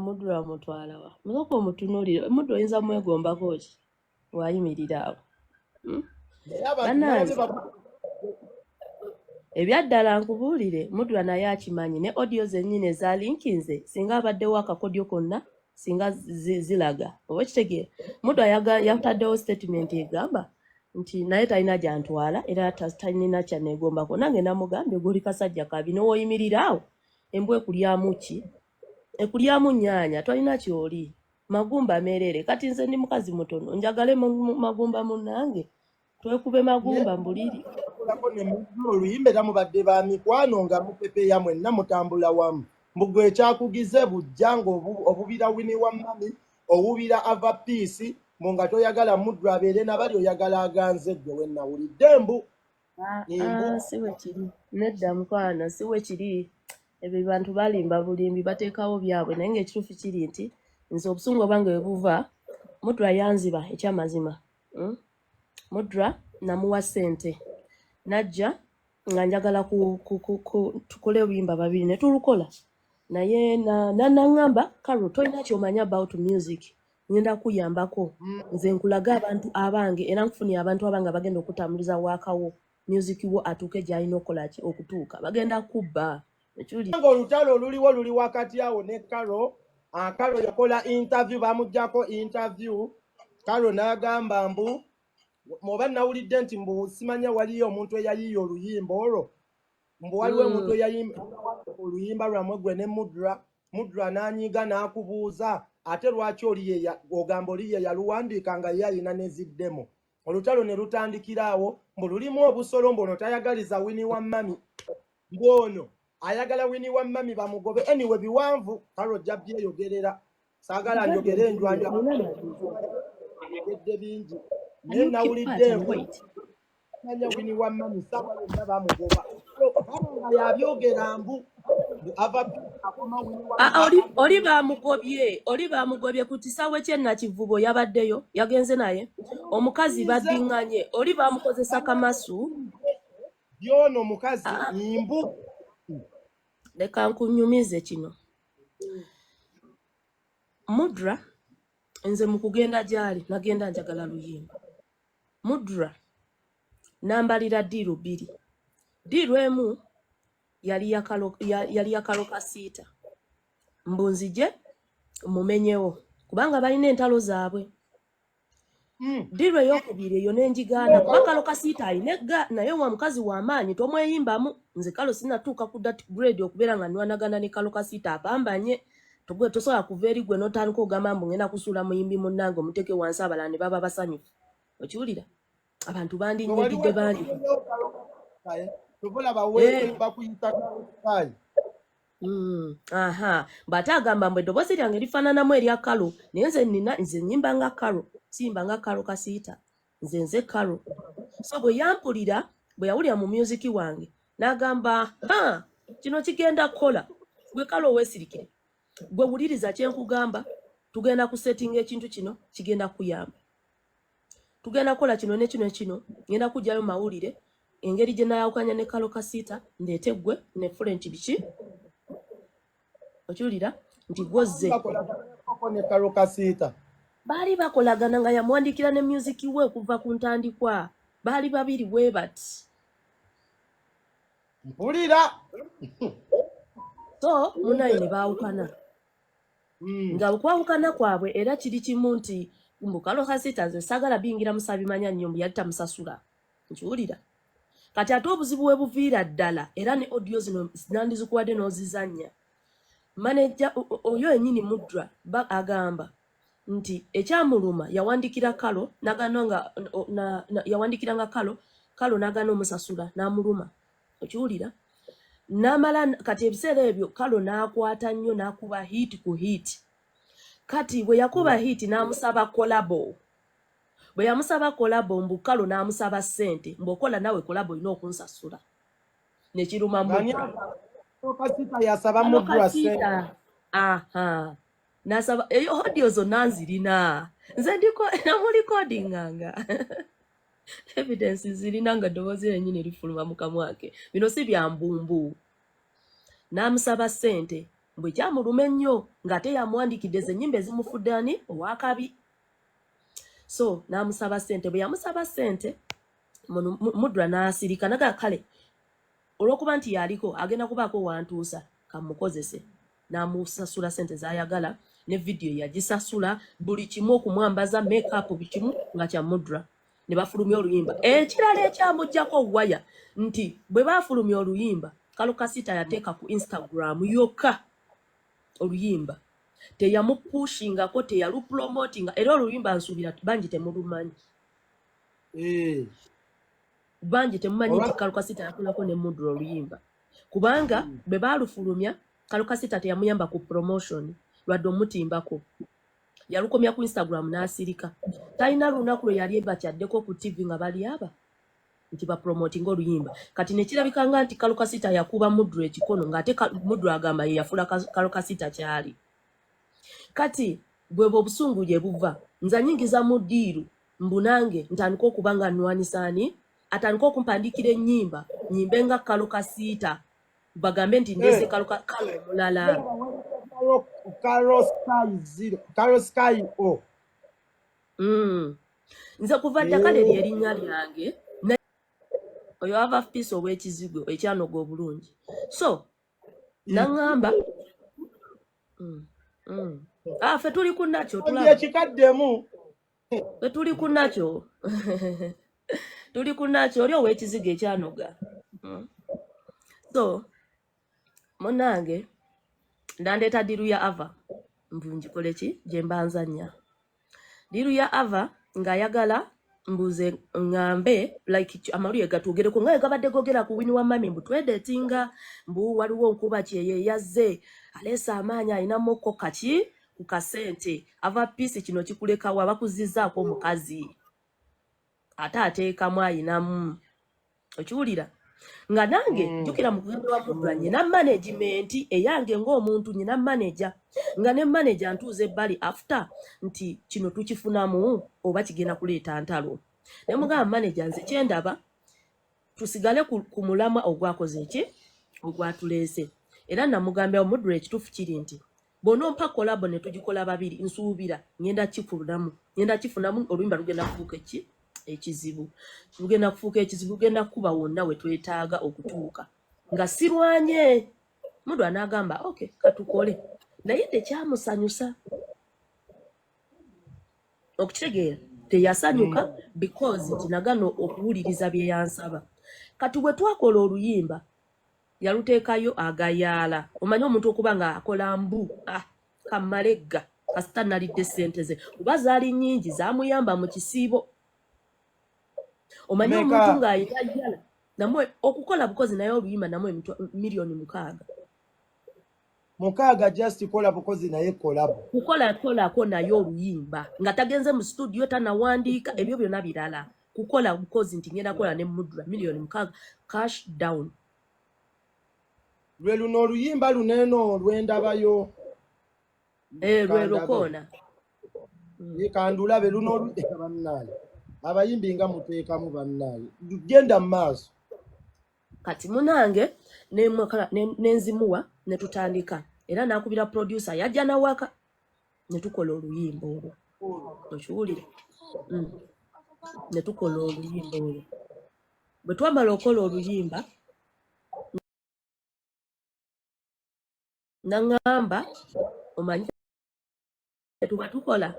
Mudra mutwala wa? Musooka omutunuulire. Mudra oyinza mwegombako ki? Wayimirira awo. Naye abantu nalabye Bannange, ebyaddala nkubuulire, Mudra naye akimanyi ne audio zennyini eza linkinze singa abaddewo akakodyo konna singa zilaga oba kitegeera. Mudra yataddewo statement egamba nti naye talina gyantwala era talina kyaneegombako. Nange namugambye, goli kasajja kabi, newooyimirira awo embwa ekulyamu ki, ekulyamu nnyaanya, tolina kyoli magumba meerere. Kati nze ndi mukazi mutono, njagale magumba munnange, twekube magumba mbuliri. Kolako ne Mudra oluyimba era mubadde ba mikwano nga mupepeya mwenna mutambula wamu. Mbugwe ekyakugize bujja ng'obubira Winnie wa mami, owubira Ava Peace, mbu nga toyagala Mudra abeere nabali, oyagala aganze ggwe we nawulidde mbu. Ah, Embu. ah, si bwe kiri, nedda mukwano, si bwe kiri. Ebyo bantu balimba bulimbi, bateekawo byabwe. Naye ng'ekituufu kiri nti nze obusungu obwange bwe buva, Mudra yanziba ekyamazima. Mudra namuwa ssente najja nga njagala ku tukole obuyimba babiri ne tulukola, naye naŋŋamba, "Karo, tolina kyomanya about music, ngenda kuyambako nze nkulaga abantu abange era nkufunye abantu abange abagenda okutambuliza waakawo music wo atuuke gy'alina okukola ki okutuuka, bagenda kubba." Ekiwulira? Nga olutalo oluliwo luli wakati awo ne Karo. Ah, Karo yakola interview, bamugjako interview. Karo n'agamba mbu oba nawulidde nti mbu simanya waliyo omuntu eyayiiya oluyimba olwo, mbu waliwo omuntu eyayimba oluyimba lwammwe gwe ne Mudra. Mudra n'anyiga n'akubuuza ate lwaki oli ogamba oli ye yaluwandiika nga ye ayina neziddemo. Olutalo ne lutandikira awo, mbu lulimu obusolo, mbu ono tayagaliza Winnie wa mami, mbu ono ayagala Winnie wa mami bamugobe. Anyway, biwanvu, kale ojja byeyogerera, saagala njogere enjwanja, njogedde bingi, naye nawulidde mbu manya Winnie wa mami saawa yonna bamugoba nga yabyogera mbu ava akoma Winnie wa Ah, oli bamugobye, oli bamugobye ku kisaawe ky'e Nakivubo, yabaddeyo, yagenze naye omukazi baddiŋŋanye, oli bamukozesa kamasu. Byono omukazi Ah, mbu leka nkunyumize kino. Mudra nze mu kugenda gy'ali nagenda njagala luyimba. Mudra nambalira deal bbiri. Deal emu yali ya yali ya Karo Kasiita, mbu nzije mumenyewo kubanga balina entalo zaabwe. Deal eyokubiri eyo nenjigaana kuba Karo Kasiita alina egga naye wa mukazi w'amaanyi, tomweyimbamu. Nze Kalo sinatuuka ku that grade okubeera nga nwanagana ne Karo Kasiita apambanye. Togwe tosobola kuva eri gwe n'otandika ogamba mbu ngenda kusuula muyimbi munnange omuteeke wansi abalala ne baba basanyufu. Okiwulira? Abantu bandinyigidde bangi. Tobola bakuyita Kayi. Aha, bw'ate agamba mbu eddoboozi lyange lifaananamu erya Kalo, naye nze nina nze nnyimba nga Kalo, siyimba nga Karo Kasiita, nze Kalo. So bwe yampulira, bwe yawulira mu music wange n'agamba, "Ha, kino kigenda kukola. Gwe Kalo weesirikire, gwe wuliriza kye nkugamba, tugenda kusettinga ekintu kino, kigenda kuyamba, tugenda kukola kino ne kino ne kino, ngenda kugyayo mawulire engeri gye nayawukanya ne Karo Kasiita, ndeete ggwe nefule nti biki." Okiwulira nti gwozze? Bakolagana ne Karo Kasiita? Baali bakolagana nga yamuwandiikira ne music we okuva ku ntandikwa, baali babiri bwe bati. Mpulira. So munaye ne baawukana. Nga okwawukana kwabwe era kiri kimu nti mbu Karo Kasiita, nze saagala biyingira musabimanya nnyo, mbu yali tamusasula. Nkiwulira? Kati ate obuzibu we buviira ddala, era ne audio zino nandizikuwadde n'ozizannya, maneja oyo yennyini Mudra agamba nti ekyamuluma yawandikira Kalo nagana nga yawandikira nga Kalo, Kalo nagana omusasula n'amuluma. Okiwulira? N'amala kati ebiseera ebyo Kalo n'akwata nnyo n'akuba hit ku hit. Kati bwe yakuba hit n'amusaba collabo. Bwe yamusaba collabo, mbu Kalo n'amusaba ssente, mbu okola nawe collabo olina okunsasula, nekiruma Ng'ani? Mudra. Kasiita yasaba Kalo Mudra ssente? Kasiita, aha, nasaba. Eyo audio zonna nzirina nze, ndiko namurecordinganga, evidence zirina nga ddoboozi lyennyini lifuluma mu kamwa ke. Bino si bya mbumbu. N'amusaba ssente. Mbwe kyamuluma ennyo ng'ate yamuwandiikidde ze ennyimba ezimufudde ani owakabi. So n'amusaba ssente. Bwe yamusaba ssente, Mudra n'asirika, naga kale olw'okuba nti yaliko agenda kubaako wantuusa, kamukozese. N'amusasula ssente z'ayagala, ne vidiyo yagisasula, buli kimu, okumwambaza makeup, buli kimu nga kya Mudra, ne bafulumya oluyimba. Ekirala ekyamugjako waya nti bwe baafulumya oluyimba, Kalokasita yateeka ku Instagram yokka oluyimba, teyamupushingako, teyalupromotinga. Era oluyimba nsuubira bangi temulumanyi. Bangi temumanyi nti Kalokasita yakolako ne Mudra oluyimba, kubanga bwe baalufulumya, Kalokasita teyamuyamba ku promotion lwadde omutimbako. Yalukomya ku Instagram n'asirika. Talina lunaku lwe yali bakyaddeko ku TV nga bali aba nti bapromotinga oluyimba. Kati nekirabika nga nti Kalokasita yakuba Mudra ekikono, ng'ate Mudra agamba ye yafuula Kalokasita kyali. Kati bwebwe obusungu gye buva, nze anyingiza mu deal mbu nange ntandika okuba nga nnwanisa ani, atandika okumpandiikira ennyimba nyimbe nga Kalokasita, bagambe nti ndeese Kalo omulala. Karo Sky zero, Karo Sky O. Nze kuva dda kale lyerinnya lyange, naye oyo ava peace ow'ekizigo ekyanoga obulungi. So naŋŋamba Ah, ffe tuli ku nakyo, tulaba. Ekikaddemu. Ffe tuli ku nakyo, tuli ku nakyo, oli ow'ekizigo ekyanoga. So munange nandeeta deal ya Ava, mbu ngikole ki gye mba nzannya deal ya Ava, ng'ayagala mbuze ŋŋambe like amawulire gatwogereko nga gabadde gogera ku Wini wa Mami, mbu twedetinga, mbu waliwo nkuba kyeyo eyazze aleese amaanyi, alinamuko kaki ku kasente. Ava Peace, kino kikulekawo, abakuzizzaako omukazi ate ateekamu ayinamu, okiwulira? Nga nange jjukira mu kugenda wa Mudra, nyina management eyange ng'omuntu, nyina manager, nga ne manager ntuuza ebbali after nti kino tukifunamu oba kigenda kuleeta ntalo. Ne mugamba, manager, nze kyendaba tusigale ku mulamwa ogwakoze eki ogwatuleese. Era namugambira, Mudra, ekituufu kiri nti bw'onompa collabo ne tugikola babiri, nsuubira ngenda kifunamu, ngenda kifunamu. Oluyimba lugenda kufuuka eki ekizibu, lugenda kufuuka ekizibu, lugenda kukuba wonna we twetaaga okutuuka nga sirwanye. Mudra n'agamba, ok, katukole, naye tekyamusanyusa. Okukitegeera, teyasanyuka because nti nagana okuwuliriza bye yansaba. Kati bwe twakola oluyimba, yaluteekayo agayaala. Omanyi omuntu okuba nga akola mbu, ah, kammalegga, kasita nalidde sente ze, kuba zaali nnyingi, zamuyamba mu kisiibo. Omanyi omuntu ng'ayina yala namwe okukola bukozi naye oluyimba, namwe 6 million. 6 just kola bukozi naye collabo? Kukola kolako naye oluyimba nga tagenze mu studio, tanawandiika, ebyo byonna birala, kukola bukozi nti ngenda kola ne Mudra, 6 million cash down. Lwe luno oluyimba luneeno lwendabayo. Eh, lwe lwokoona. Kandulabe luno. Bannaaye, abayimbi nga muteekamu, bannaaye, genda mu maaso. Kati munange nenzimuwa ne tutandika, era nakubira producer, yajja nawaka ne tukola oluyimba olwo, okiwulira? Ne tukola oluyimba olwo. Bwe twamala okukola oluyimba, naŋŋamba, omanyi tuba tukola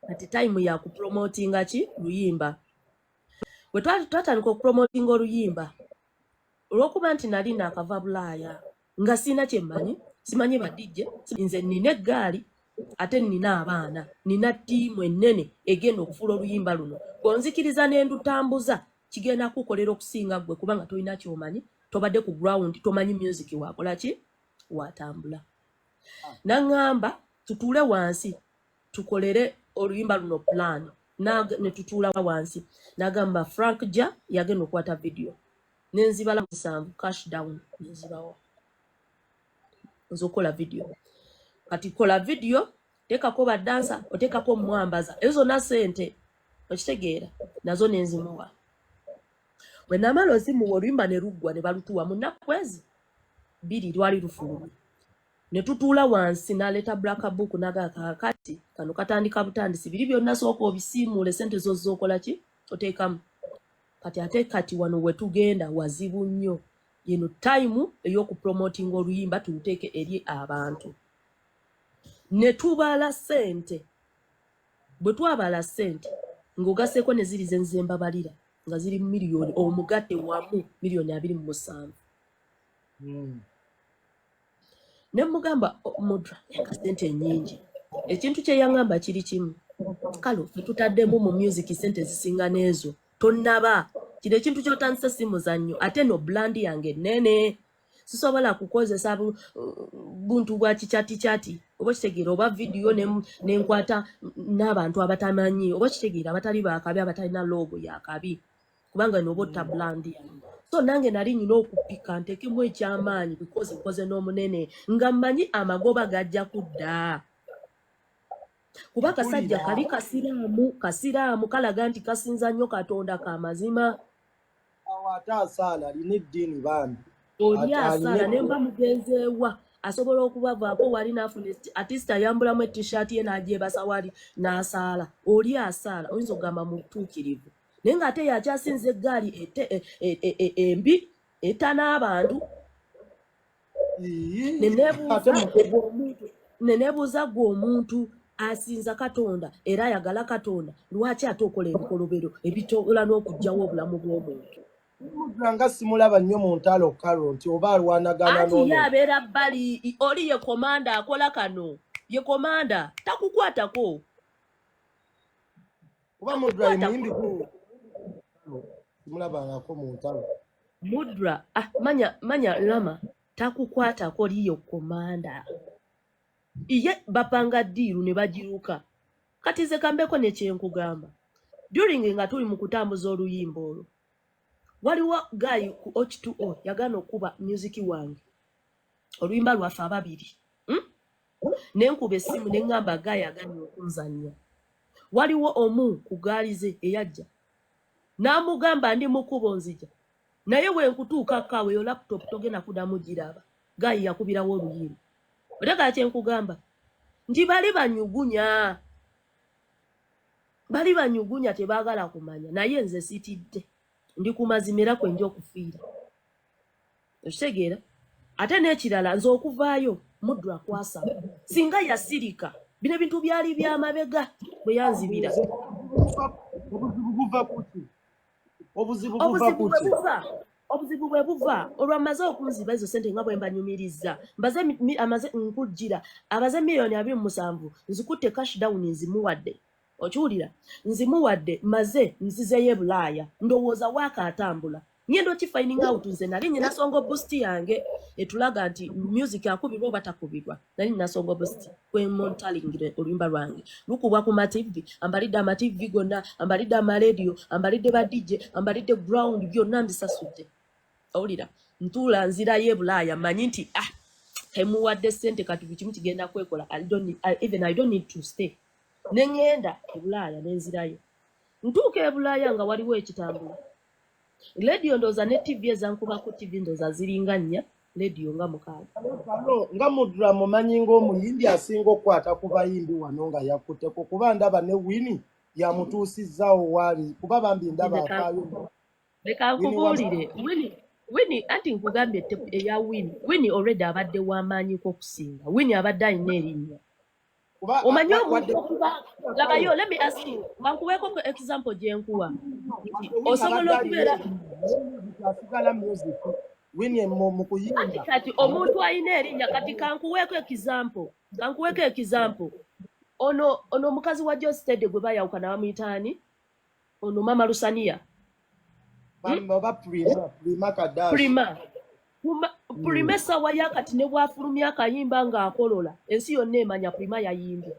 kati time ya kupromotinga ki luyimba. Bwe twatandika okupromotinga oluyimba, olw'okuba nti nali naakava Bulaaya nga siina kyemmanyi, simanyi ba DJ, nze nina eggaali ate nina abaana, nina ttiimu ennene egenda okufuula oluyimba luno. Bw'onzikiriza ne ndutambuza, kigenda kukolera okusinga ggwe, kubanga tolina kyomanyi, tobadde ku ground, tomanyi music wakola ki watambula. Naŋŋamba tutuule wansi tukolere oluyimba luno plan. Ne tutuula wansi, n'agamba Frank ja yagenda okukwata video, nenzibala 7 cash down, nenzibawa nze okukola video. Kati kola video, teekako badansa, oteekako omwambaza, ezo zonna sente, okitegeera? Nazo nenzimuwa. Bwe namala ozimuwa, oluyimba ne luggwa ne balutuwa mu nnaku ezi. bbiri lwali lufulumye. Ne tutuula wansi, n'aleeta black book, n'agamba, "Kaakati kano katandika butandisi, biri byonna sooka obisiimuule, sente zo z'okola ki oteekamu. Kati ate kati wano we tugenda wazibu nnyo. Yeno time ey'okupromotinga oluyimba, tuluteeke eri abantu." Ne tubala ssente. Bwe twabala ssente, ng'ogasseeko ne ziri ze nze mbabalira nga ziri miliyoni, omugatte wamu miliyoni 27. Ne mugamba, "Oh, Mudra, nga ssente nnyingi." Ekintu kye yaŋŋamba kiri kimu, "Kale ffe tutaddemu mu music ssente zisinga n'ezo, tonnaba. Kino ekintu ky'otandise si muzannyo, ate no brand yange nnene, sisobola kukozesa buntu bwa kikyatikyati, oba kitegeera, oba vidiyo nenkwata n'abantu abatamanyi, oba kitegeera, abatali bakabi, abatalina logo yakabi, kubanga noba otta brand yange. So nange nali nyina okupika ntekemu ekyamaanyi, because nkoze n'omunene nga mmanyi amagoba gajja kudda, kuba akasajja kali kasiraamu, kasiraamu kalaga nti kasinza nnyo Katonda kamazima." Awo ate asaala, alina eddiini bambi. Oli asaala, ne mba mugenzeewa asobola okubavaako wali n'afuna at least ayambulamu etishaati ye n'agyebasa wali n'asaala. Oli asaala, oyinza okugamba mutuukirivu, naye ng'ate yakyasinza eggaali embi etta n'abantu. Ne neebuuza, gwe omuntu asinza Katonda era ayagala Katonda, lwaki ate okola ebikolobero ebitola n'okuggyawo obulamu bw'omuntu? Mudra nga simulaba nnyo mu ntalo, Karo, nti oba alwanagana. Anti ye abeera bbali. Oli ye commander, akola kano, ye commander, takukwatako. Kuba Mudra ye muyimbi, simulabangako mu ntalo. Mudra, ah, manya manya lama takukwatako. Liyo commander, ye bapanga deal ne bagiruka. Kati nze kambeko nekyenkugamba. During nga tuli mu kutambuza oluyimba olwo, waliwo guy ku H2O yagaana okuba music wange, oluyimba lwaffe ababiri, Nenkuba essimu ne ŋŋamba, "Guy aganye okunzannya." Waliwo omu ku gaali ze eyajja n'amugamba, "Ndi mukubo nzija, naye bwe nkutuukako awo, eyo laptop togenda kuddamu giraba." Guy yakubirawo oluyimba. Otegala kyenkugamba nti bali banyugunya, bali banyugunya, tebaagala kumanya. Naye nze sitidde, ndi ku mazima era kwenja okufiira, okitegeera? Ate n'ekirala, nze okuvaayo Mudra kwasaba, singa yasirika, bino ebintu byali byamabega bwe yanzibira. Obuzibu buva kuki? Obuzibu buva Obuzibu bwe kuki? buva, obuzibu bwe buva, olwamaze okunziba ezo sente nga bwe mbanyumiriza, mbaze amaze nkujjira, abaze miliyoni 27, nzikutte cash down, nzimuwadde, okiwulira? Nzimuwadde, maze nzizeyo e Bulaaya, ndowooza waaka atambula, ngenda okifinding out. Nze nali nyina song boost yange etulaga nti music akubirwa oba takubirwa. Nali nina song boost kwemontalingire oluyimba lwange lukubwa ku matv, ambalidde amatv gonna, ambalidde amarediyo, ambalidde ba DJ, ambalidde ground, byonna mbisasudde, owulira? Ntuula nzirayo e Bulaaya, manyi nti ah, temuwadde ssente, kati buli kimu kigenda kwekola. I don't need, even I don't need to stay. Ne ŋŋenda e Bulaaya, nenzirayo, ntuuka e Bulaaya nga waliwo ekitambula, lediyo ndowooza ne TV ezankubako, TV ndowooza ziringa nnya, lediyo nga mukaaga. Kano nga Mudra mumanyi ng'omuyimbi asinga okukwata ku bayimbi wano nga yakutteko, kuba ndaba ne Wini yamutuusizaawo waali, kuba bambi ndaba afaayo. Leka Winnie wa nkubuulire, Wini, Wini, anti nkugambye eya Wini. Wini already abadde w'amaanyiko okusinga. Wini abadde alina erinnya. Kuba Omanyi wadde omuntu okuba, labayo, let me ask you, bankuweeko ku example gye nkuwa nti Wini osobola abadde alina okubeera erinnya, naye asigala music Wini mu Anti kuyimba. Kati omuntu alina erinnya, kati kankuweeko example. Ono omukazi wa Jostede gwe bayawukana, bamuyita ani? Ono Mama Lusaniya. Oba Prima, Prima Kadashi. Prima. Prima essaawa yakati ne bwafulumya akayimba ng'akolola, ensi yonna emanya Prima yayimbye,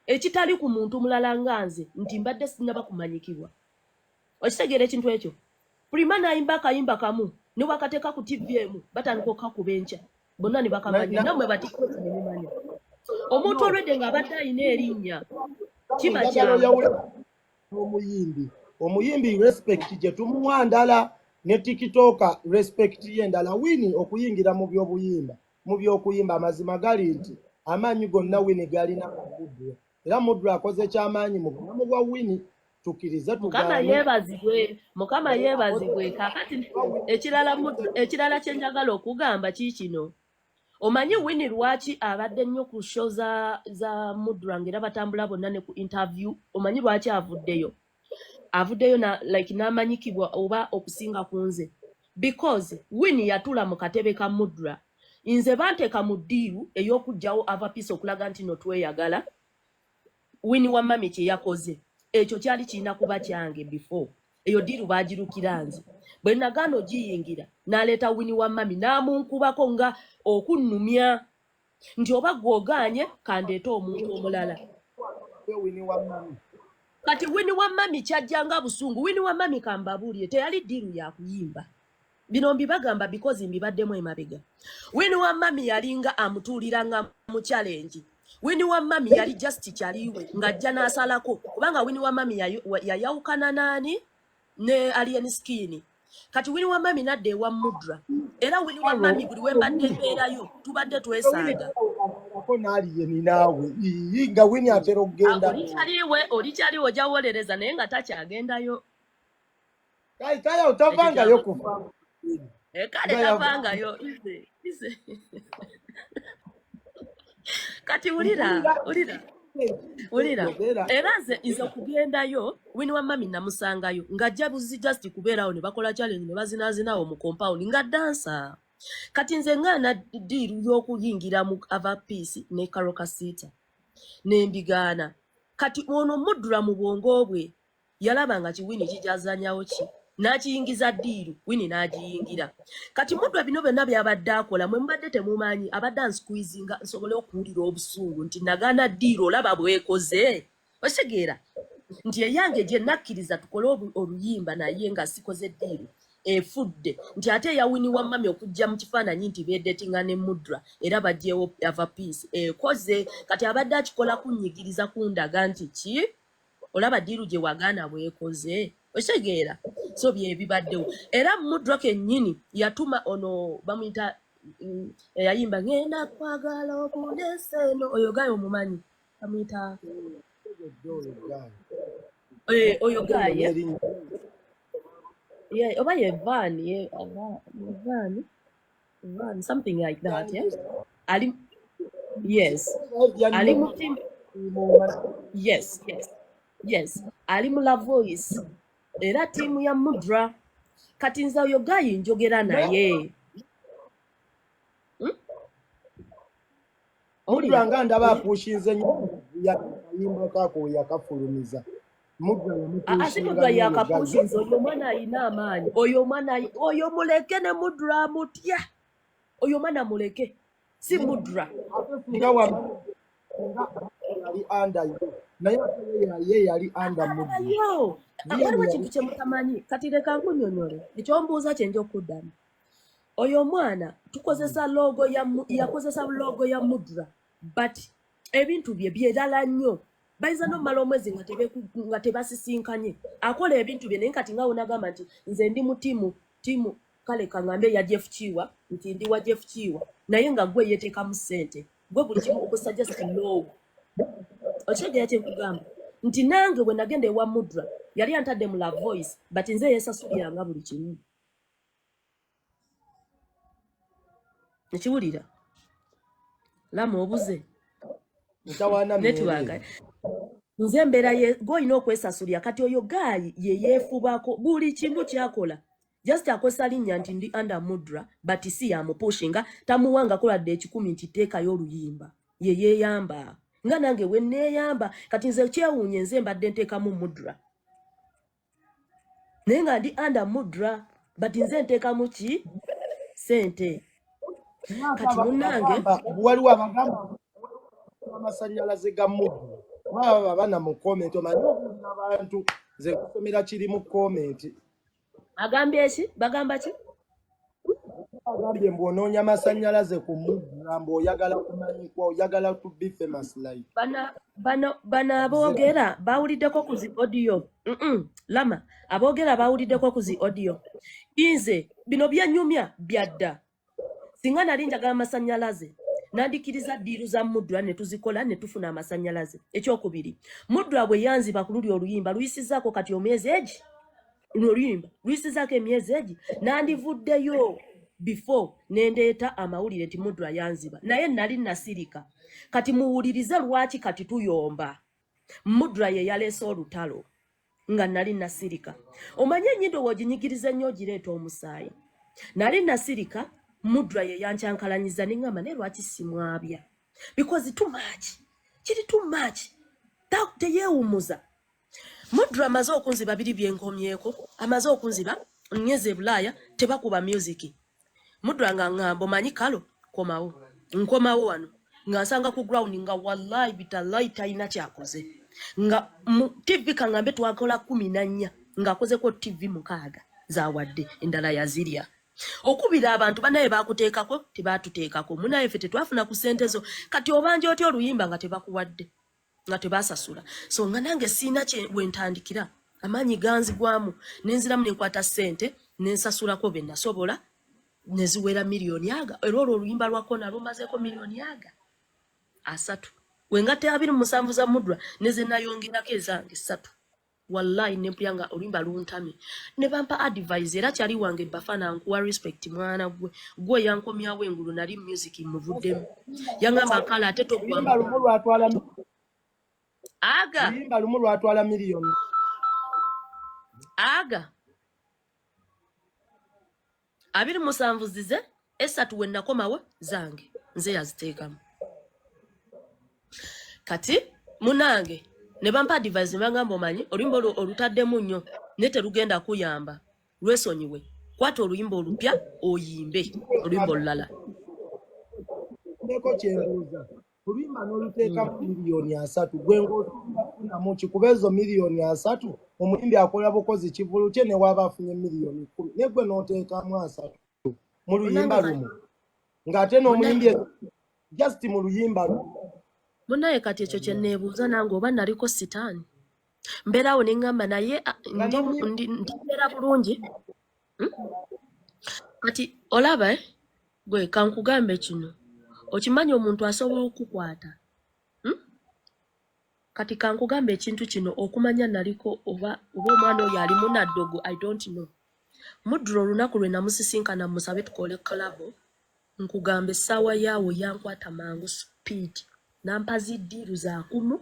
ekitali ku muntu mulala nga nze nti mbadde sinnaba kumanyikibwa. Okitegeera ekintu ekyo? Prima n'ayimba akayimba kamu, ne bwakateeka ku TV emu, batandika okukakuba enkya bonna ne bakamanya, nammwe batikoti ne mumanya omuntu olwedde ng'abadde alina erinnya, kiba Njagala kyangu. oyawule omuyimbi. Omuyimbi respect gye tumuwa ndala. Ne TikToker respect ye endala. Winnie okuyingira mu byobuyimba, mu byokuyimba, amazima gali nti amaanyi gonna Winnie galina ku Mudra, era Mudra akoze kyamaanyi mu bulamu bwa Winnie, tukkirize Mukama tugaane. yeebazibwe, Mukama yeebazibwe. Kakati ekirala kye njagala okugamba kiikino. Omanyi Winnie lwaki abadde nnyo ku show za Mudra, ng'era batambula bonna ne ku interview? Omanyi lwaki avuddeyo? Avuddeyo na like n'amanyikibwa oba okusinga ku nze, because Winnie yatula mu katebe ka Mudra. Nze banteeka mu deal ey'okuggyawo Ava Peace, okulaga nti no tweyagala. Winnie wa mami kye yakoze ekyo kyali kirina kuba kyange before. Eyo deal baagirukira nze. Bwe nagaana ogiyingira, n'aleeta Winnie wa mami n'amunkubako nga okunnumya nti oba gwogaanye kandeete omuntu omulala. Winnie wa mami. Kati Winnie wa mami kyajjanga busungu. Winnie wa mami, kambabuulire, teyali deal yakuyimba. Bino mbibagamba because mbibaddemu emabega. Winnie wa mami yalinga amutuuliranga mu challenge. Winnie wa mami yali just kyaliwe ng'ajja n'asalako, kubanga Winnie wa mami yayawukana naani ne Alien Skin. Kati Winnie wa mami nadda ewa Mudra, era Winnie wa mami buli we mbadde mbeerayo tubadde twesanga. Ko n'Alien naawe ii nga Winnie atera okugenda. Oli kyaliwe, oli kyaliwe, ojja wolereza naye nga takyagendayo. Kale kaya otavangayo kufa. Kale Nga yava- tavangayo ize ize. Kati wulira, wulira, wulira. Yogera. Era nze okugendayo, Winnie wa mami namusangayo ng'ajja buzi just kubeerawo ne bakola challenge ne bazinaazinawo mu compound nga dansa. Kati nze ngaana deal y'okuyingira mu Ava Peace ne Karole Kasita nembigaana. Kati ono Mudra mu bwongo bwe yalaba nga kiWinnie kijazanyawo ki n'akiyingiza deal, Winnie n'agiyingira. Kati Mudra bino byonna byabadde akola mwe mubadde temumanyi, abadde ansqueezinga nsobole okuwulira obusungu nti nagaana deal, olaba bwekoze. Okitegeera nti eyange gye nakkiriza tukole oluyimba naye nga sikoze deal efudde, nti ate eya Winnie wa mami okujja mu kifaananyi nti beedetinga ne Mudra era baggyewo Ava Peace ekoze. Kati abadde akikola kunnyigiriza, kundaga nti ki olaba deal gye wagaana bwekoze. Okitegeera? So byebibaddewo. Era Mudra kennyini yatuma ono bamuyita eyayimba ngenda kwagala okundesa eno, oyo gayo omumanyi, bamuyita oyo gaye. N'erinnya. Yeah, oba ye Van, ye ye Van, Van, something like that, yeah. Ali, yes, ali mu team, yes. Ali mu La Voice, era ttiimu ya Mudra. Kati nze oyo guy njogera naye. Mudra nga ndaba apushinze nnyo akayimba kako yakafulumiza. Mudra Ah, si yamupushinga Mudra nnyo oyo guy. yakapushinze. Oyo omwana ayina amaanyi. Oyo omwana oyo muleke ne Mudra amutya. Oyo omwana muleke. Si Mudra. Ate singa singa yali under yo, naye ate ye yali under Mudra. Yo, Vian waliwo yali ekintu kye mutamanyi. Kati leka nkunyonyole. Ekyombuuza kye nja okuddamu. Oyo omwana tukozesa logo ya yakozesa logo ya Mudra, but ebintu bye byerala nnyo. Bayinza n'omumala omwezi nga tebasisinkanye. Akola ebintu bye, naye kati nga wonagamba nti nze ndi mu tiimu kale kaŋŋambe ya Jeff Kiwa, nti ndi wa Jeff Kiwa, naye nga gwe yeteekamu ssente, gwe buli kimu okozesa just logo. Okitegeera kye nkugamba? Nti nange bwe nagenda ewa Mudra yali antadde mu La Voice, but nze yeesasuliranga buli kimu. Ekiwulira lama obuze. Ntawaana network. mmeere. Nze embeera ye gw'olina okwesasulira. Kati oyo guy ye yeefubako buli kimu kyakola, just akozesa linnya nti ndi under Mudra, but si yamupushinga, tamuwangako ladde 100 nti teekayo oluyimba. Ye yeeyamba nga nange we neeyamba. Kati nze kyewuunye, nze mbadde nteekamu Mudra naye nga ndi under Mudra, but nze nteekamu ki sente. Kati munnange Bagamba, waliwo abagamba amasannyalaze ga Mudra, baba bana mu comment. Omanyi obuulira abantu, nze kusomera kiri mu comment. Agambye ki? Bagamba ki? Agambye mbu onoonya masannyalaze ku Mudra, mbu oyagala kumanyikwa, oyagala to be famous like. Bano aboogera bawuliddeko ku zi audio. Lama aboogera bawuliddeko ku zi audio. Nze bino byenyumya byadda. Singa nali njagala amasannyalaze, nandikiriza deal za Mudra ne tuzikola ne tufuna amasannyalaze. Ekyokubiri, Mudra bwe yanziba ku luli oluyimba luyisizaako kati omwezi egi, luno oluyimba luyisizaako emyezi egi, nandivuddeyo before nendeeta amawulire nti Mudra yanziba, naye nali nasirika. Kati muwulirize lwaki kati tuyomba. Mudra ye yaleese olutalo nga nali nasirika. Omanye ennyindo w'oginyigiriza ennyo ogireeta omusaayi. Nali nasirika, Mudra ye yankyankalanyiza ne ŋŋamba naye lwaki simwabya, because too much, kiri too much. Teyeewummuza. Mudra amaze okunziba biri byenkomyeko, amaze okunziba ngeze e Bulaaya tebakuba music. Mudra nga ŋŋamba omanyi kalo komawo, nkomawo wano nga nsanga ku ground nga wallahi bitallahi talina kyakoze, nga mu TV kaŋŋambe twakola 14 ng'akozeko TV 6 zawadde, endala yazirya. Okubira abantu banaye bakuteekako tebatuteekako, munaye ffe tetwafuna ku ssente zo, kati obanja otya oluyimba nga tebakuwadde, nga tebasasula? So nga nange siina kye wentandikira, amaanyi ganzigwamu, nenziramu nenkwata ssente nensasulako be nasobola neziwera miliyoni aga. Era olwo oluyimba lwa Kona lumazeeko miliyoni aga 30, wengatte 27 za Mudra neze nayongerako ezange 3. Wallahi nempulya nga oluyimba luntamye ne bampa advice. Era kyali wange Bafana, nkuwa respect mwana gwe, gwe yankomyawo engulu. Nali music muvuddemu, yangamba kale ate Oluyimba lumu lwatwala Aga. Oluyimba lumu lwatwala miliyoni Aga 27 zize, 3 we nakomawo zange nze yaziteekamu. Kati munange ne bampa advice ne bagamba omanyi oluyimba olwo olutaddemu nnyo naye terugenda kuyamba, lwesonyiwe, kwata oluyimba olupya oyimbe oluyimba olulala. Ndeko kyembuuza, oluyimba n'oluteekamu miliyoni 30, gwe ng'osobola kufunamu ki? Kuba ezo miliyoni 30 omuyimbi akola bukozi kivulu kye ne waaba afunye miliyoni 10, naye gwe n'oteekamu 30 mu luyimba lumu, ng'ate n'omuyimbi just mu luyimba lumu. Munaye kati ekyo kye neebuuza nange, oba naliko sitaani, mbeeraawo ne ŋŋamba naye ndibeera bulungi. Kati olaba gwe kankugambe kino, okimanyi omuntu asobola okukwata, Kati kankugambe ekintu kino, okumanya naliko oba omwana oyo ali munaddogo, I don't know. Mudra olunaku lwe namusisinkana musabe tukole collabo, nkugamba essaawa yaawo yankwata mangu speed, nampa zi deal zakumu,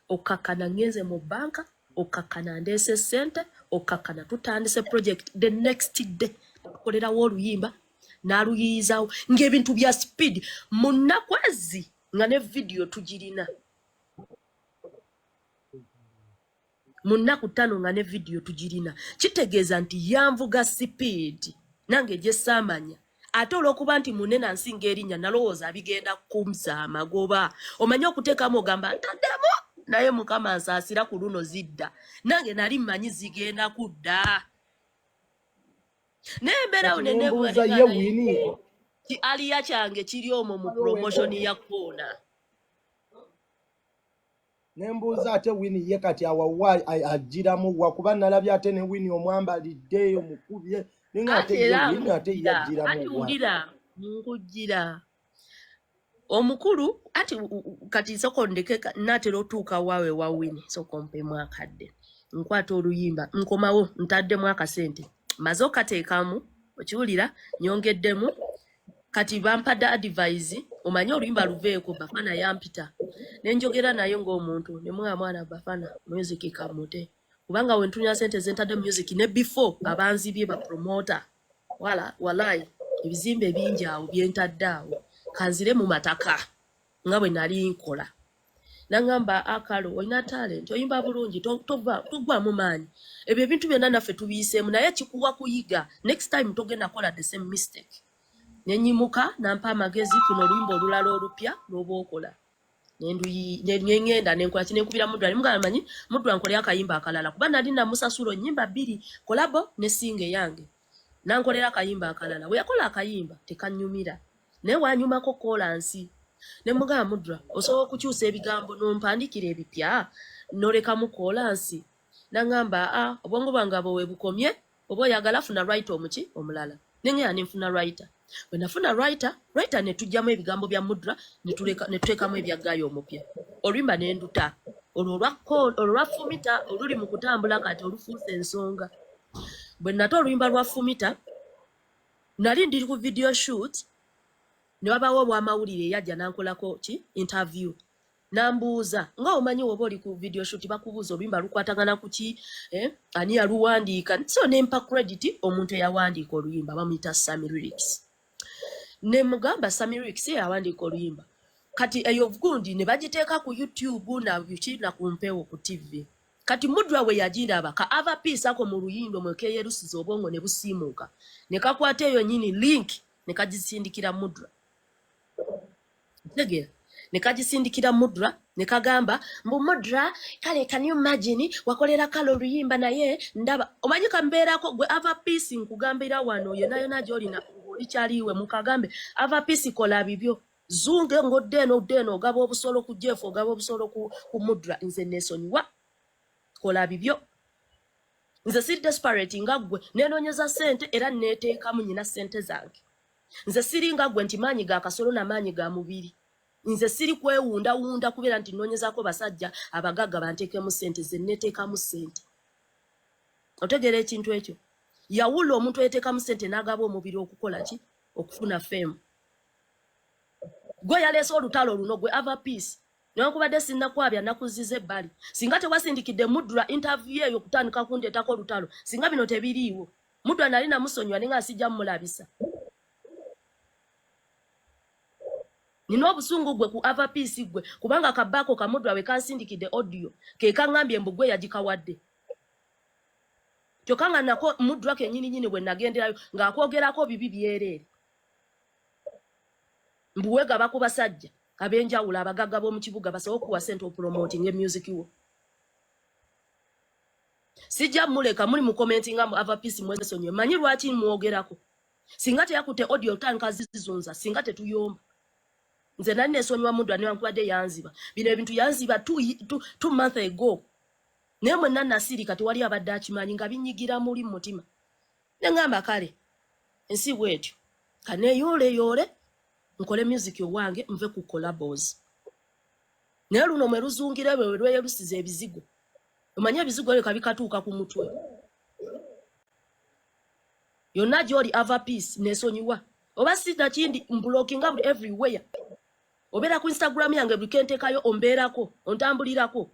okkakkana ngenze mu banka, okkakkana ndeese ssente, okkakkana tutandise project. The next day tukolerawo oluyimba n'aluyiyizaawo ng'ebintu bya speed mu nnaku ezi nga ne vidiyo tugirina mu nnaku 5, nga ne vidiyo tugirina. Kitegeeza nti yanvuga speed nange gye saamanya. Ate olw'okuba nti munene ansinga erinnya, nalowooza bigenda kumza amagoba. Omanye okuteekamu ogamba ntaddemu, naye Mukama nsaasira ku luno zidda. Nange nali mmanyi zigenda kudda, naye embeerawo Kati nembuuza ye Winnie ki aliya kyange kiri omwo mu promotion ya Koona. Nembuuza ate Winnie ye kati awawa agiramu wa? Kuba nalabye ate ne Winnie omwambalidde omukubye, ninga ate Anti ye era Winnie ate ye nkujira agiramu anti wa? Wulira, nkujira omukulu ati kati soko ndeke naatera otuuka waawe wa Winnie. Soko mpemu akadde nkwata oluyimba nkomawo ntaddemu akasente, maze okateekamu, okiwulira, nyongeddemu. Kati bampadde advice, omanye oluyimba luveeko. Bafana yampita nenjogera naye ng'omuntu nemwa mwana Bafana music kamute, kubanga wentunya sente zentadde music ne before abanzibye bapromota wala walai ebizimbe bingi awo byentadde awo, kanzire mu mataka nga bwe nali nkola. Nangamba akalo olina talent, oyimba bulungi, togwamu maanyi, ebyo ebintu byonna naffe tubiyiseemu, naye kikuwa kuyiga, next time togenda kola the same mistake. Nenyimuka nampa amagezi, kuno oluyimba olulala olupya lwoba okola. Neŋŋenda nenkola kinenkubira Mudra, nemugamba manyi Mudra nkole akayimba akalala, kuba nali namusasula ennyimba bbiri, collabo ne single yange. Nankolera akayimba akalala. Bwe yakola akayimba tekanyumira, naye wanyumako kolansi ne mugamba, "Mudra, osobola okukyusa ebigambo n'ompandiikira ebipya nolekamu kolansi?" Nangamba, "A, obwongo bwange abo we bukomye. Oba oyagala funa writer omuki omulala." Nengenda nenfuna writer. Bwe nafuna writer, ne tujjamu ebigambo bya Mudra ne tuteekamu ebya guy omupya. Oluyimba ne nduta olwo olwa Fumita oluli mu kutambula kati olufuuse ensonga. Bwe nata oluyimba lwa Fumita, nali ndi ku video shoot ne wabaawo obwamawulire eyajja nankolako ki interview, nambuuza nga omanyi woba oli ku video shoot bakubuuza oluyimba lukwatagana ku ki, eh? Ani yaluwandiika? So nempa credit omuntu eyawandiika oluyimba, bamuyita Sammy Lyrics. Nemugamba Sammy Lyrics yawandiika oluyimba. Kati eyo gundi ne bagiteeka ku YouTube na biki na ku mpewo ku TV. Kati Mudra we yagiraba ka Ava Peace ako mu luyindo mwe keyerusiza obwongo ne busiimuuka ne kakwata eyo nyini link ne kagisindikira Mudra. Tegeera, ne kagisindikira Mudra ne kagamba mbu, "Mudra, kale can you imagine wakolera kale oluyimba?" Naye ndaba omanyi kambeerako gwe Ava Peace. Nkugambira wano yonna yonna gy'olina olikyaliwe mukagambe Ava Peace, kola bibyo, zunge ng'odde eno odde eno, ogaba obusolo ku Jeff, ogaba obusolo ku Mudra. Nze neesonyiwa, kola bibyo. Nze siri desperate nga ggwe nenoonyeza ssente era neeteekamu nyina ssente zange. Nze siri nga ggwe nti maanyi ga kasolo na maanyi ga mubiri. Nze siri kwewundawunda kubeera nti nnoonyezaako basajja abagagga banteekemu ssente. Ze neeteekamu ssente. Otegeera ekintu ekyo? Yawula omuntu eyeteekamu ssente n'agaba omubiri okukola ki? Okufuna fame. Gwe yaleese olutalo luno, gwe Ava Peace. Newankubadde sinnakwabya, nakuziza ebbali. Singa tewasindikidde Mudra interview eyo okutandika kundeetako olutalo, singa bino tebiriiwo. Mudra nali namusonyiwa, naye nga sijja mumulabisa. Nina obusungu gwe ku Ava Peace gwe, kubanga kabaako kamudra we kansindikidde audio ke kaŋŋambye mbu gwe yagikawadde, kyokka nga nako Mudra kennyini nyini bwe nagenderayo ng'akwogerako bibi byereere, mbu weegaba ku basajja ab'enjawulo abagagga b'omu kibuga basobole okuwa ssente opromoting music wo. Sijja muleka muli mu commentinga mu Ava Peace mwesonyiwe. Manyi lwaki mwogerako? Singa teyakutte audio otandika zizunza, singa tetuyomba. Nze nali nesonyiwa Mudra newankubadde yanziba bino ebintu, yanziba 2 month ago, naye mwenna nasirika, tewali abadde akimanyi nga binyigira muli mu mutima. Neŋŋamba kale ensi bwetyo, kaneeyooleyoole nkole music owange nve ku collabos. Naye luno mwe luzungira bwe lweyerusiza ebizigo, omanye ebizigo ebyo kabikatuuka ku mutwe yonna gy'oli. Ava Peace nesonyiwa oba sinakindi mblockinga buli everywhere. Obeera ku Instagram yange buli kenteekayo ombeerako ontambulirako,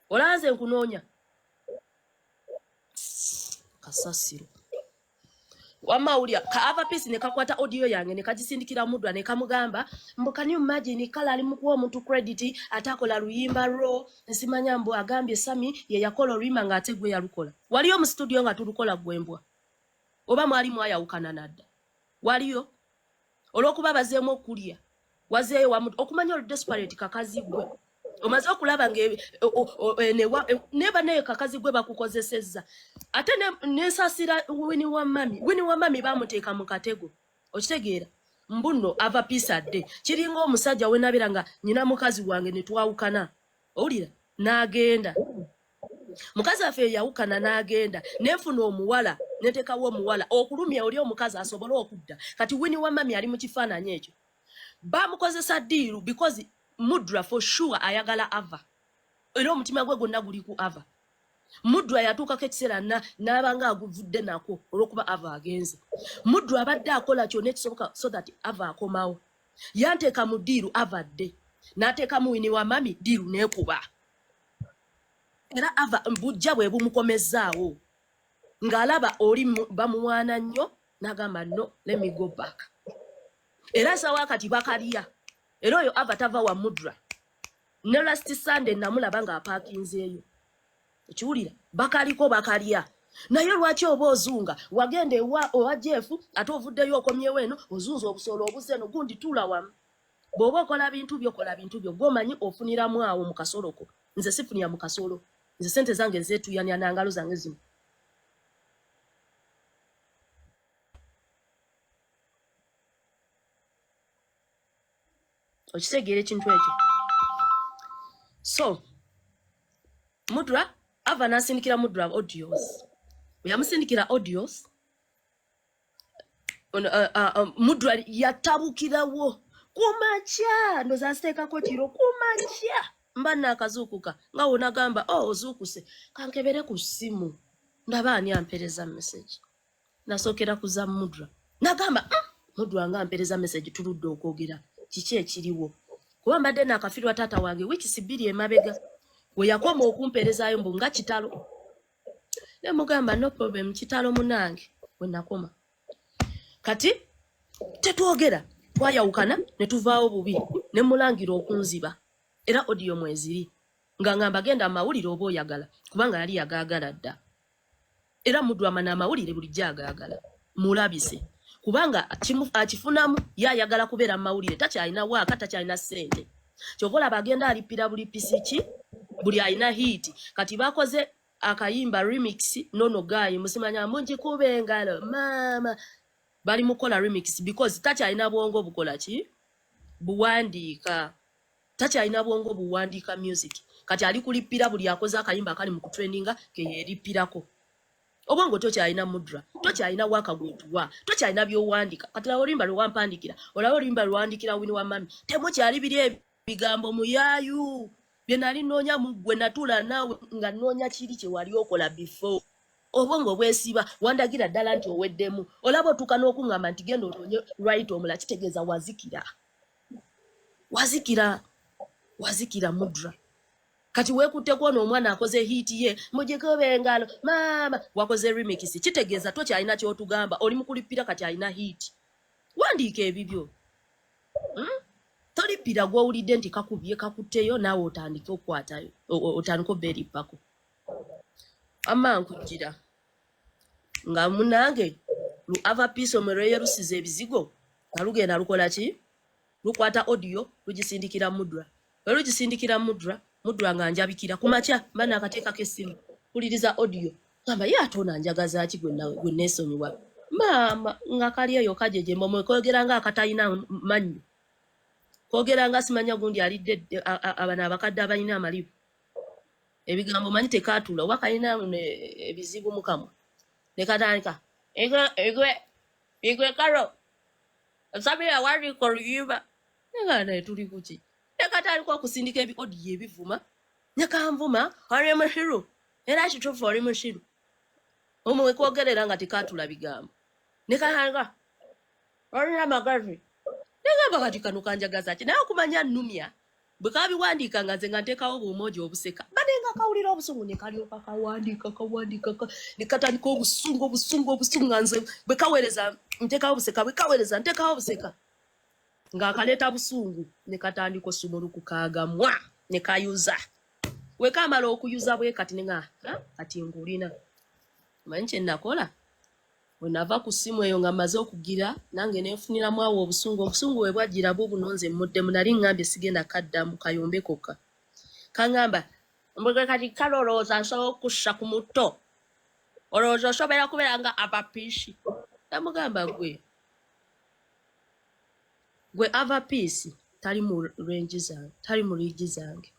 olanze nkunoonya kasasiro. Wamma wulya ka Ava Peace ne kakwata audio yange ne kagisindikira Mudra ne kamugamba mbu, "Can you imagine kale ali mukuwa omuntu credit ate akola luyimba lwo?" Nsimanya mbu agambye Sami ye yakola oluyimba ng'ate gwe yalukola. Waliyo mu studio nga tulukola gwembwa oba mwali mwayawukana nadda? Waliyo olw'okuba bazeemu okulya wazeeyo okumanya oli desperate. Kakazi gwe omaze okulaba nga neba naye kakazi gwe bakukozesezza. Ate nensasira Wini wa Mami. Wini wa Mami bamuteeka mu katego, okitegeera? Mbuno Ava Peace adde kiringa omusajja wenabeera nga nyina mukazi wange ne twawukana, owulira, n'agenda mukazi waffe yawukana n'agenda nenfuna omuwala neteekawo omuwala okulumya oli omukazi asobole okudda. Kati Wini wa Mami ali mu kifaananyi ekyo, bamukozesa deal because Mudra for sure ayagala Ava era omutima gwe gwonna guli ku Ava. Mudra yatuukako ekiseera n'aba nga aguvudde nako olw'okuba Ava agenze. Mudra abadde akola kyonna ekisoboka so that Ava akomawo. Yanteeka mu deal, Ava dde n'ateekamu Wini wa Mami, deal neekuba era Ava bujja bwe bumukomezzaawo ng'alaba oli bamuwaana nnyo n'agamba, "No, let me go back." Era sawa kati bakalya era oyo Ava tava wa Mudra. Ne last Sunday namulaba ng'apaakinzeeyo, ekiwulira bakaliko bakalya. Naye lwaki oba ozunga wagenda ewa owa Jeff ate ovuddeyo okomyewo eno ozunza obusolo obuze eno gundi? Tuula wamu, bw'oba okola bintu byo, kola bintu byo gw'omanyi ofuniramu awo mu kasoloko. Nze sifunira mu kasolo, nze sente zange nzeetuyanya nangalo zange zino. Okitegeera ekintu ekyo? So Mudra ava n'asindikira Mudra audios. Bwe yamusindikira audios ono, Mudra yatabukirawo kumakya, ndoza aziteekako kiro kumakya, mba naakazuukuka nga wonagamba, "Oh, ozuukuse, kankebere ku ssimu ndaba ani ampereza message." Nasookera ku za Mudra, nagamba, Mudra nga ampereza message, tuludde okwogera, kiki ekiriwo?" Kuba mbadde naakafirwa taata wange wiikisi 2 emabega, we yakoma okumpeerezaayo mbu nga kitalo, ne mugamba, "No problem, kitalo munange." We nakoma kati tetwogera, twayawukana ne tuvaawo bubi, ne mulangira okunziba. Era audio mweziri nga ngamba, "Genda amawulire oba oyagala," kubanga yali yagaagala dda. Era Mudwama n'amawulire bulijjo agaagala, mulabise kubanga akifunamu, ye ayagala kubeera mu mawulire. Takyalina waaka, takyalina ssente, kyova olaba agenda alippira buli pisiki, buli alina hit. Kati bakoze akayimba remix nono gayi musimanya mugikuba engalo maama, bali mukola remix because takyalina bwongo bukola ki, buwandiika. Takyalina bwongo buwandiika music. Kati ali kulippira buli akoze akayimba akali mu kutrendinga, keyerippirako. Obwongo tokyalina, Mudra, tokyalina waka gwetuwa, tokyalina byowandiika. Kati laba oluyimba lwewampandikira, olaba oluyimba lwewandikira Wini wa Mami, temukyali biri ebigambo muyaayu bye nali noonya mu ggwe. Natuula naawe nga noonya kiri kye wali okola before. Obwongo bwesiba, wandagira ddala nti oweddemu. Olaba otuuka n'okuŋŋamba nti genda onoonye right omulala, kitegeeza wazikira, wazikira, wazikira, Mudra. Kati weekutteko ono omwana akoze hit ye, mugikuba engalo maama, wakoze remix, kitegeeza tokyalina kyotugamba, oli mukulippira. Kati alina hit, wandiika ebibyo, Tolippira gw'owulidde nti kakubye kakutteyo, naawe otandike okukwatayo, otandike obeerippako. Amma nkujjira nga munange lu Ava Peace omwe lweyerusiza ebizigo nga lugenda lukola ki, lukwata audio lugisindikira Mudra. Bwe lugisindikira Mudra, Mudra nga njabikira ku makya, mba nakateekako essimu, mpuliriza audio, gamba ye ate ono anjagaza ki gwe neesonyiwa maama, nga kali eyo kajejemba omwe kwogera nga akatalina mannyo, kwogera nga simanya gundi alidde abano abakadde abalina amalibu ebigambo manyi tekaatula oba kalina ebizibu mu kamwa, ne katandika, "Igwe, igwe, igwe Karo Samira wandiika oluyimba." Nga naye tuli kuki? Ne katandika okusindika ebi audio ebivuma, ne kanvuma, "Oli musiru, era kituufu oli musiru." Omwe kwogerera nga tekaatula bigambo, ne katandika, "Olina amagazi." Negamba, "Kati kano kanjagaza ki?" Naye okumanya nnumya bwe kabiwandiika nga nze nga nteekawo bumoji obuseka, banenga kawulira obusungu, ne kalyoka kawandiika, kawandiika ne katandika obusungu, obusungu, obusungu, nga nze bwe kaweereza nteekawo buseka, bwe kaweereza nteekawo buseka, ng'akaleeta busungu, ne katandika osumulukukagamwa ne kayuza. We kamala okuyuza bwe kati ne nga, "Ah, kati ngulina." Manyi kye nakola? Bwe nava ku ssimu eyo nga mmaze okugira nange nenfuniramu awo obusungu. Obusungu bwe bwajjira bubuno, nze mmuddemu, nali ŋŋambye sigenda kaddamu kayombe kokka. Kaŋŋamba mbwe, "Kati kale olowooza nsobola okussa ku muto? Olowooza osobola kubeera nga Ava Peace?" Namugamba, "Gwe, gwe Ava Peace tali mu range zange, tali mu league zange.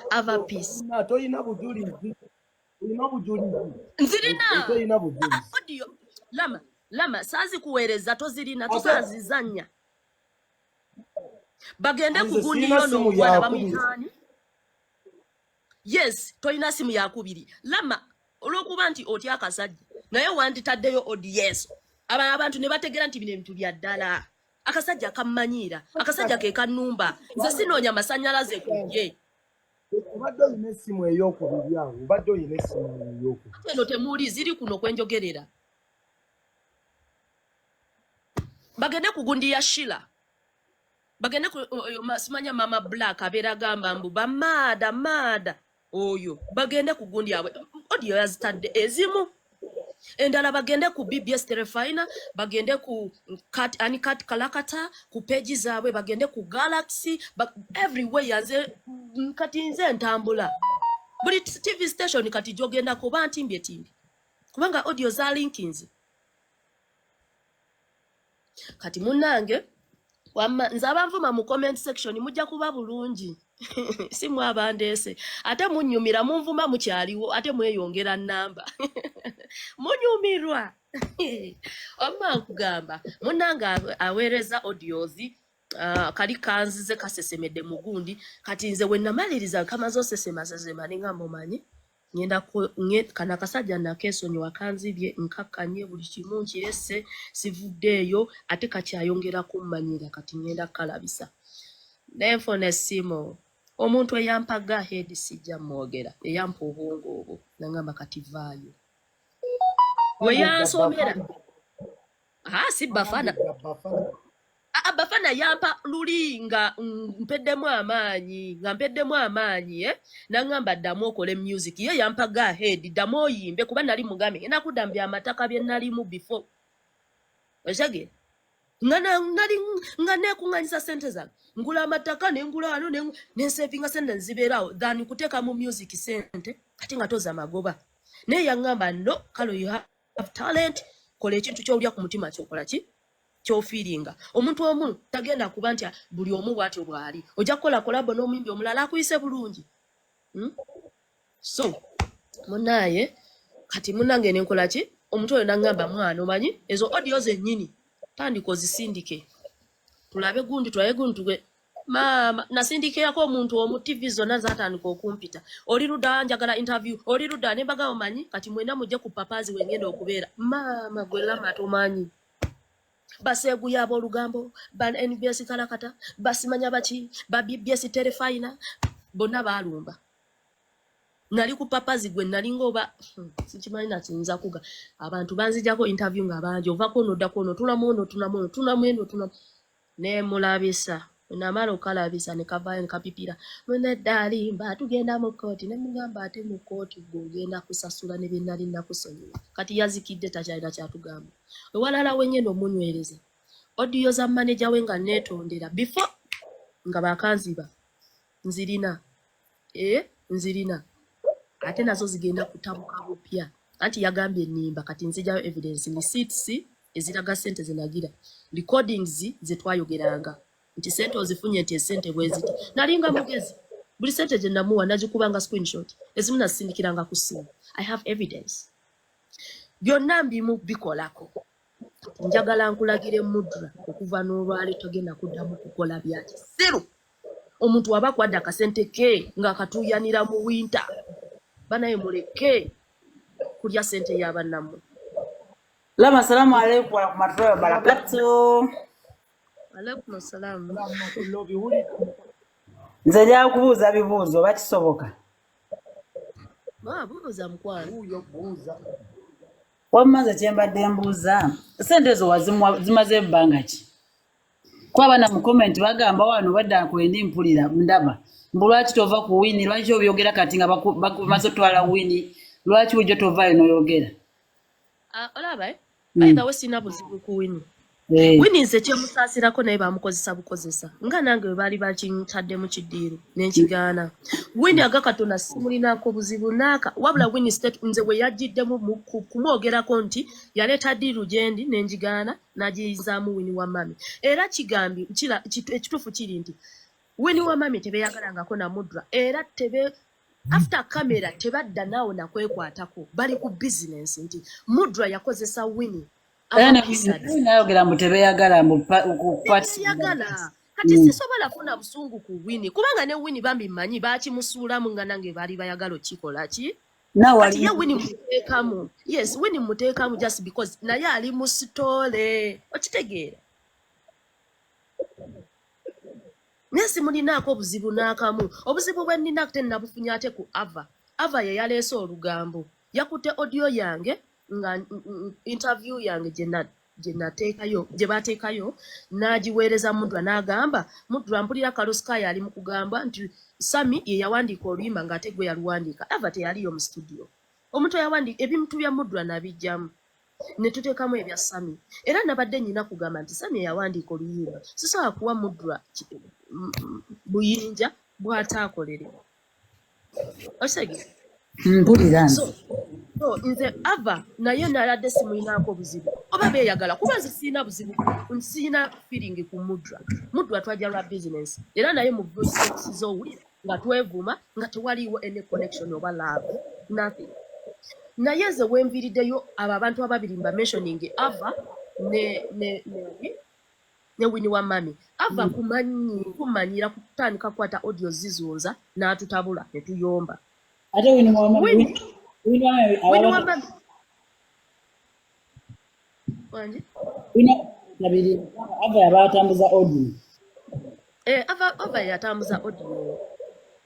Ava Peace." Na toyina bujulizi? Olina obujulizi? Nzirina. Toyina bujulizi. Audio lama lama saazikuweereza, tozirina, tosaazizannya. Bagende ku Nze gundi sirina yono simu omwana yakubiri. Bamuyitaani? Yes, tolina simu yakubiri lama, olwokuba nti otya akasajja, naye wanditaddeyo audios aba abantu ne bategeera nti bino ebintu bya ddala. Akasajja kammanyiira, akasajja ke kannumba, nze sinoonya masanyalaze ku ye. Obadde olina essimu eyokubiri awo, obadde olina essimu eyokubiri. Eno temuli, ziri kuno kwenjogerera. Bagende ku gundi ya Shila, bagende ku oyo simanya Mama Black abeera agamba mbu bamaada maada oyo, bagende ku gundi yabwe, audio yazitadde ezimu, endala bagende ku BBS Terefina, bagende ku Kat, ani Kat Kalakata, ku page zaabwe, bagende ku Galaxy everywhere. Nze kati nze ntambula buli TV station kati gy'ogendako bantimbye timbye kubanga audio za linkinze. Kati munnange Wamma nze abanvuma mu comment section mujja kuba bulungi, si mwabandeese, ate munyumira munvuma mukyaliwo, ate mweyongera namba munyumirwa. Wamma nkugamba munnange aweereza audios, kali kanzize kasesemedde mugundi. Kati nze we namaliriza kamaze osesemasesema, nengamba omanyi ngenda kano akasajja nakeesonyiwa, kanzibye, nkakkanye buli kimu nkirese, sivuddeeyo, ate kakyayongera kummanyira. Kati ngenda kukalabisa nenfuna essimu, omuntu eyampa go ahead, sijja mwogera, eyampa obwongo obwo, nangamba kati vaayo we yansomera. Ah, si Bafana. Ah, Bafana yampa luli nga mpeddemu amaanyi, nga mpeddemu amaanyi, eh? Nangamba ddamu okole music. Ye yampa go ahead, ddamu oyimbe, kuba nali mugambe ngenda kudda mu byamataka bye nalimu before, okitegeera? Nga nali nga neekuŋŋanyisa sente zange, ngula amataka, nengula wano, nensevinga sente nzibeerawo than kuteeka mu music sente ate nga toza magoba. Naye yaŋŋamba, "No Kalo, you have talent, kola ekintu ky'olya ku mutima, kyokola ki kyofiiringa." Omuntu omu tagenda kuba nti buli omu bw'atyo bw'ali. Ojja kukola collabo n'omuyimbi omulala akuyise bulungi, So munaaye kati munange nenkola ki, omuntu oyo naŋŋamba, "Mwana, omanyi ezo audio zennyini tandika ozisindike, tulabe gundi, tulabe gundi tuge." Maama, nasindikirako omuntu omu, TV zonna zatandika okumpita, "Oli ludda? Njagala interview. Oli ludda?" Ne mbagamba, "Omanyi kati mwena mujje ku Papazi wengenda okubeera." Maama gwe lama tomanyi, baseeguya aboolugambo ba NBS kalakata, basimanya baki ba BBS terefayina, bonna baalumba. Nali ku Papazi gwe nali ngaoba sikimanyi nakiyinza kuga abantu banzijako interview nga bangi, ovako ono, oddako ono, tunamu ono, tunamu ono, tunamu eno, tunamu, nemulabisa. Namala okalabisa ne kavaayo ne kapipira, "Muneddalimba, tugenda mu kkooti." Ne mugamba, "Ate mu kkooti gwe ogenda kusasula ne bye nali nakusonyiwa." Kati yazikidde, takyalina kyatugamba. Ewalala wenyenda omunywereza audio za manager we nga neetondera before nga bakanziba, nzirina, e nzirina, ate nazo zigenda kutabuka bupya. Anti yagambye ennimba, kati nzijayo evidence, receipts eziraga sente zenagira, recordings zetwayogeranga nti sente ozifunye, nti esente bwe ziti. Nalinga mugezi, buli sente gye namuwa nagikubanga screenshot, ezimu nasindikiranga ku ssimu. I have evidence, byonna mbimu bikolako. Njagala nkulagire Mudra, okuva n'olwali togenda kuddamu kukola byakisiru. Omuntu aba akwadde akasente ke ng'akatuuyanira mu winter, banaye muleke kulya sente y'abannammwe. Lama, assalamu alaikum warahmatullahi wabarakatuh. Alaikum assalaamu. Nze njagala kubuuza bibuuzo oba kisoboka. Ba, buuza mukwano. Wamma nze kyembadde mbuuza, sente ezo wazimuwa zimaze ebbanga ki? Kuba abaana mu comment bagamba wano badda kwendi mpulira ndaba mbu lwaki tova ku Wini, lwaki obyogera kati nga bamaze otwala Wini, lwaki bulijjo tovaayo n'oyogera? Ah, olaba, eh? By the way, sina buzibu ku Wini. Wini nze kyemusaasirako, naye bamukozesa bukozesa, nga nange bwe baali bakintaddemu kiddiiro nenkigaana. Wini aga Katonda simulinako buzibu naaka, wabula Wini state nze bwe yajjiddemu kumwogerako nti yaleeta deal gyendi nenjigaana, n'agiyizaamu Wini wa mami. Era kigambi ekituufu kiri nti Wini wa mami tebeeyagalangako na Mudra, era tebe after camera tebadda naawe nakwekwatako, bali ku bizinensi nti Mudra yakozesa Wini. Era ne Wini nayogera mbu tebeeyagala, mbu tebeeyagala. Kati sisobola funa busungu ku Wini, kubanga ne Wini bambi mmanyi bakimusuulamu nga nange baali bayagala okikola ki. Kati ye Wini muteekamu, yes, Wini muteekamu just because naye ali mu story, okitegeera? Naye simulinaako obuzibu n'akamu. Obuzibu bwe nnina te nabufunye ate ku Ava. Ava ye yaleese olugambo, yakutte audio yange nga interview yange gye nateekayo, gye baateekayo, n'agiweereza Mudra, n'agamba, "Mudra, mpulira Kalusikaya ali mu kugamba nti Sami ye yawandiika oluyimba ng'ate gwe yaluwandiika." Ava teyaliyo mu studio. Omuntu eyawandiika ebintu bya Mudra n'abijjamu ne tuteekamu ebya Sami. Era nabadde nnyina kugamba nti Sami eyawandiika oluyimba, sisobola kuwa Mudra buyinja bw'ataakolere, okitegeera? Mpulira nze. So nze Ava naye naladde simulinaako obuzibu. Oba beeyagala, kuba nze sirina buzibu, sirina feeling ku Mudra. Mudra twajja lwa business, era naye mu voice notes z'owulira nga twevuma, nga tewaliiwo any connection oba love, nothing. Naye nze wenviiriddeyo abo abantu ababiri mba mentioning, Ava ne Winnie wa Mami. Ava kumanyi kumanyira kutandika kukwata audio zizunza n'atutabula ne tuyomba. Ate Winnie wa Mami? Winnie. Winnie wa Mami. Winnie wa Mami wanje. Winnie kabiri Ava yaba atambuza audio. Eh, Ava yatambuza audio,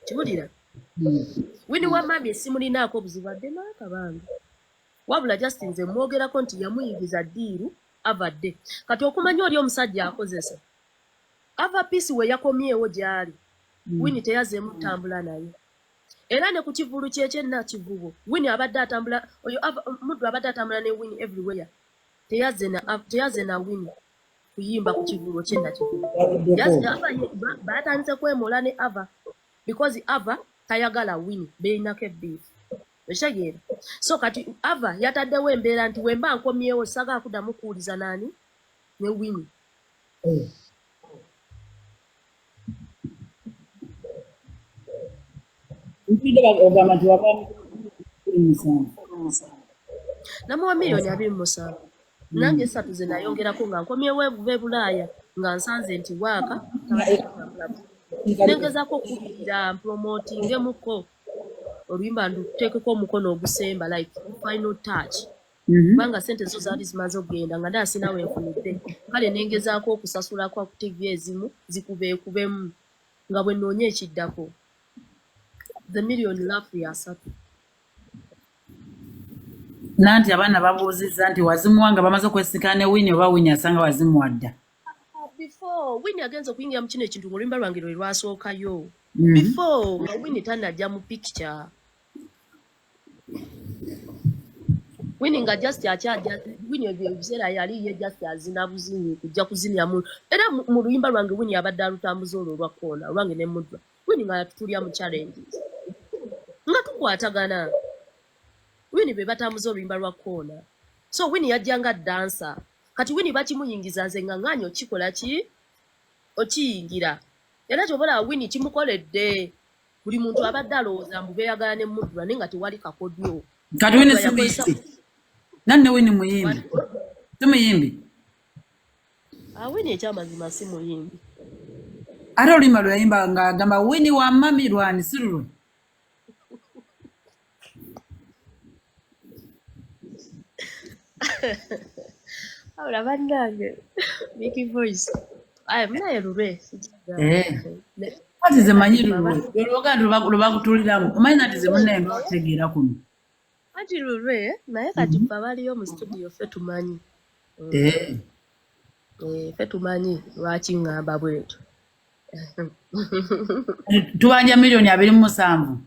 kiwulira. Winnie wa Mami simulinaako obuzibu adde n'akabange, wabula just nze mwogerako nti yamuyingiza deal avadde. Kati okumanya oli omusajja akozesa Ava Peace, we yakomyewo gy'ali, Winnie teyazeemu kutambula naye. Era ne ku kivulu kyekyennakivubo, Winnie abadde atambula, oyo Muddu abadde atambula ne Winnie everywhere. Teyaze na Winnie kuyimba ku kivulo kyennakivubo. Yavuddeko. Batandise kwemola ne Ava because Ava tayagala Winnie, beerinako ebeef, ekitegeera? So kati Ava yataddewo embeera nti wemba nkomyewo sagala kuddamu kuwuliza naani ne Winnie. Eh. Mpulidde ogamba nti waba 27. Namuwa miliyoni 27, nange esatu ze nayongerako nga nkomyewo ebuva e Bulaaya, nga nsanze nti waaka tabadde tatambula. Nengezaako okukubirira mpromotingemuko oluyimba, nduteekeko omukono ogusemba, like final touch, kubanga sente zo zaali zimaze okugenda nga ndaba sina wenfunidde. Kale nengezaako okusasulako ku TV ezimu zikubeekubemu nga bwe nnoonya ekiddako. The million love ya 30. Nanti abaana babuuzizza nti wazimuwa nga bamaze okwesinkana ne Winnie, oba Winnie asanga wazimuwa dda? Before Winnie agenza okuyingira mu kino ekintu, ng'oluyimba lwange lwe lwasookayo. Before nga Winnie tannajja mu picture, Winnie nga just akyajja. Winnie ebyo ebiseera yali ye just azina buzinyi, kujja kuzinira mu, era mu luyimba lwange Winnie abadde alutambuza olwo olwa koona olwange ne Mudra. Winnie nga yatutulya mu challenges nga tukwatagana. Winnie be batambuza oluyimba lwa koona. So Winnie yajja nga dancer. Kati Winnie bakimuyingiza, nze nga ŋŋaanye okikola ki okiyingira. Era kyobola Winnie kimukoledde, buli muntu abadde alowooza mbu beeyagala ne Mudra, naye nga tewali kakodyo. Kati Winnie Mudra si yakozesa muyimbi? Nanne Winnie muyimbi, si muyimbi? Ah, Winnie ekyamazima si muyimbi. Ate oluyimba lwe yayimba ng'agamba Winnie wa Mami lwani, si lulwe? Wabula bannange, Mickey Voice aye munaye lulwe. Eh. Kati ze manyi lulwe lwoga nti lwe bakutuliramu, omanyi nati ze munnaye mbakutegeera kuno. Anti lulwe, naye kati ffe abaliyo mu studio ffe tumanyi. Eh. Eh, ffe tumanyi lwaki ŋŋamba bwetyo. Tubanja miliyoni 27.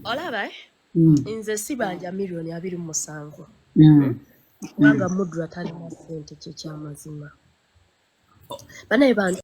Olaba, eh? Nze sibanja miliyoni 27, kubanga Mudra talina ssente, kyekyamazima. Banaye bantu.